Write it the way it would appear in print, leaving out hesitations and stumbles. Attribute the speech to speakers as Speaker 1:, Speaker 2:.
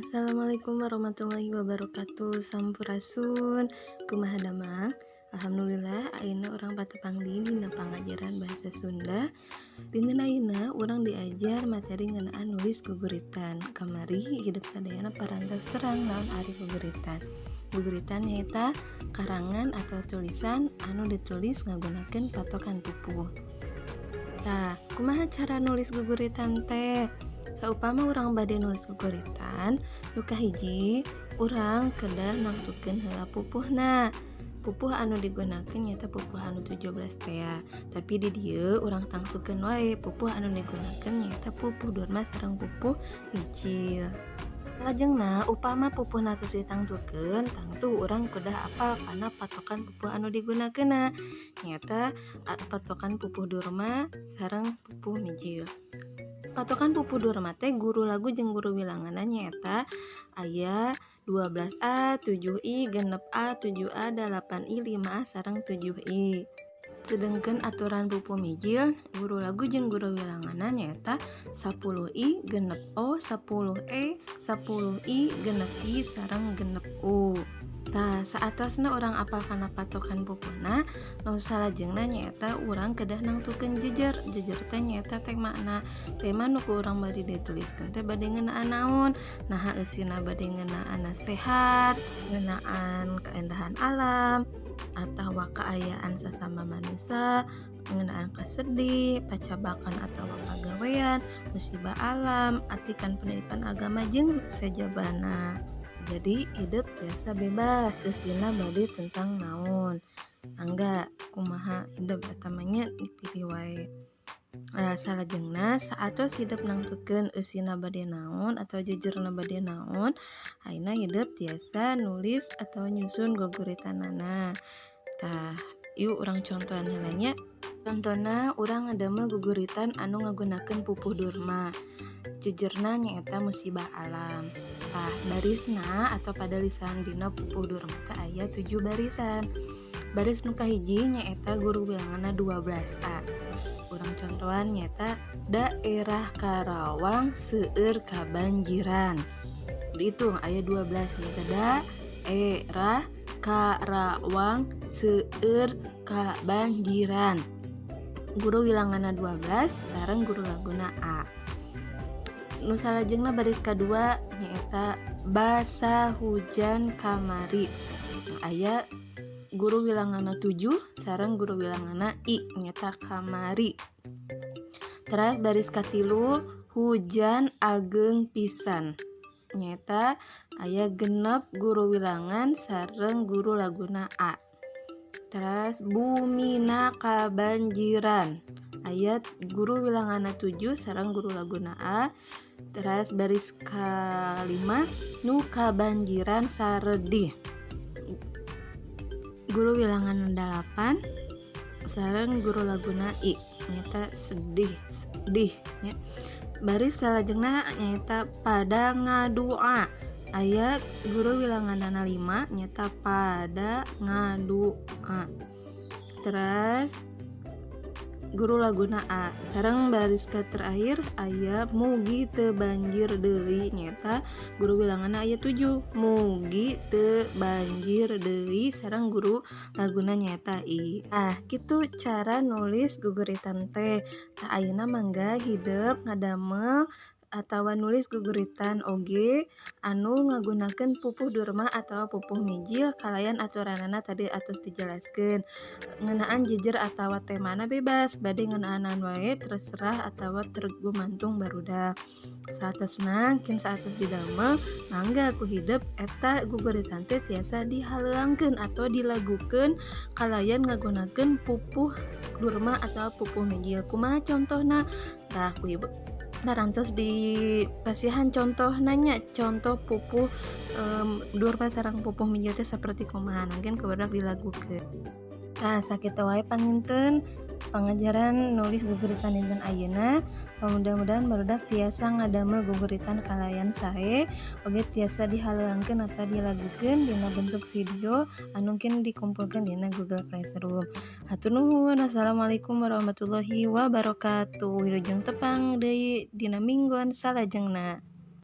Speaker 1: Assalamualaikum warahmatullahi wabarakatuh. Sampurasun. Kumaha damang? Alhamdulillah ayeuna urang patepang deui dina pangajaran bahasa Sunda. Dinten ayeuna urang diajar materi ngeunaan nulis guguritan. Kamari hidep sadayana parantos terang naon ari guguritan. Guguritan nyaeta karangan atau tulisan anu ditulis ngagunakeun patokan pupuh. Tah, kumaha cara nulis guguritan teh? Saupama urang bade nulis guguritan, nu kahiji urang kedah nangtukeun heula pupuhna. Pupuh anu digunakeun nyaeta pupuh anu 17 tea. Tapi di dieu urang tangtukeun wae pupuh anu digunakeun nyaeta pupuh durma sareng pupuh mijil. Salajengna upama pupuhna tos ditangtukeun, tangtu urang kedah apal kana patokan pupuh anu digunakeunna. Nyaeta patokan pupuh durma sareng pupuh mijil. Patokan pupuh durma teh guru lagu jeung guru wilanganna nyaeta aya 12A, 7I, 6A, 7A, 8I, 5A sareng 7I. Sedengkeun aturan pupuh mijil, guru lagu jeung guru wilanganna nyaeta 10I, 6O, 10E, 10I, 6I sareng 6U. Tah, saatosna urang apal kana patokan pupuhna, nu salajengna nyaeta urang kedah nangtukeun jejer. Jejer teh nyaeta temana. Tema nu ku urang bade dituliskeun teh bade ngeunaan naon? Naha eusina bade ngeunaan nasehat, ngeunaan kaendahan alam, atawa kaayaan sasama manusia, ngeunaan kasedih, pacabakan atawa pagawean, musibah alam, atikan pendidikan agama jeung sajabana. Jadi hidep tiasa bebas eusina bade tentang naon. Mangga kumaha hidep eta mah nya dipilih wae. Salajengna saatos hidep nangtukeun eusina bade naon atau jejerna bade naon, ayeuna hidep tiasa nulis atau nyusun guguritanana. Tah, yuk urang contohan heula nya. Contona urang ngadamel guguritan anu ngagunakeun pupuh durma. Jejerna nyaeta musibah alam. Tah, barisna atau padalisan dina pupuh durma teh aya 7 barisan. Baris nu kahiji nyaeta guru wilanganna 12A. Urang contohan nyaeta daerah Karawang seueur kabanjiran. Dihitung aya 12 nyaeta daerah Karawang seueur kabanjiran. Guru wilanganna 12 sareng guru laguna A. Nu salajengna baris kadua nyaeta basa hujan kamari. Aya guru wilanganna 7 sareng guru wilanganna I nyaeta kamari. Teras baris katilu hujan ageng pisan. Nyaeta aya 6 guru wilangan sareng guru laguna A. Teras bumina kabanjiran. Aya guru wilanganna 7 sareng guru laguna A. Teras baris kalima nu kabanjiran saredih. Guru wilangan 8 sareng guru laguna I nyaeta sedih, sedih nya. Baris salajengna nyaeta pada ngadua. Aya guru wilanganna 5 nyaeta pada ngadua. Teras guru laguna A. Sareng baris ka terakhir aya mugi teu banjir deui nyaeta guru wilanganna aya 7 mugi teu banjir deui sareng guru laguna nyaeta I. Ah, kitu cara nulis guguritan teh. Tah ayeuna mangga hidep ngadamel atawa nulis guguritan oge anu ngagunakeun pupuh durma atawa pupuh mijil kalayan aturanana tadi atos dijelaskeun. Ngeunaan jejer atawa temana bebas, bade ngeunaan naon wae terserah atawa tergumantung barudak. Saatosna kin saatos didamel mangga ku hidep eta guguritan teh tiasa dihaleuangkeun atau dilagukeun kalayan ngagunakeun pupuh durma atawa pupuh mijil. Kumaha contohna? Tah ku ibu parantos di pasihan contoh nanya contoh pupuh durma sareng pupuh mijil teh saperti kumaha mungkin ku barudak dilagukeun. Tah sakitu wae panginten pangajaran nulis guguritan dinten ayeuna. Mudah-mudahan barudak tiasa ngadamel guguritan kalayan sae oge tiasa dihaleuangkeun atau dilagukeun dina bentuk video anu mungkin dikumpulkeun dina Google Classroom. Hatur nuhun. Wassalamualaikum warahmatullahi wabarakatuh. Wilujeng tepang deui dina mingguan salajengna.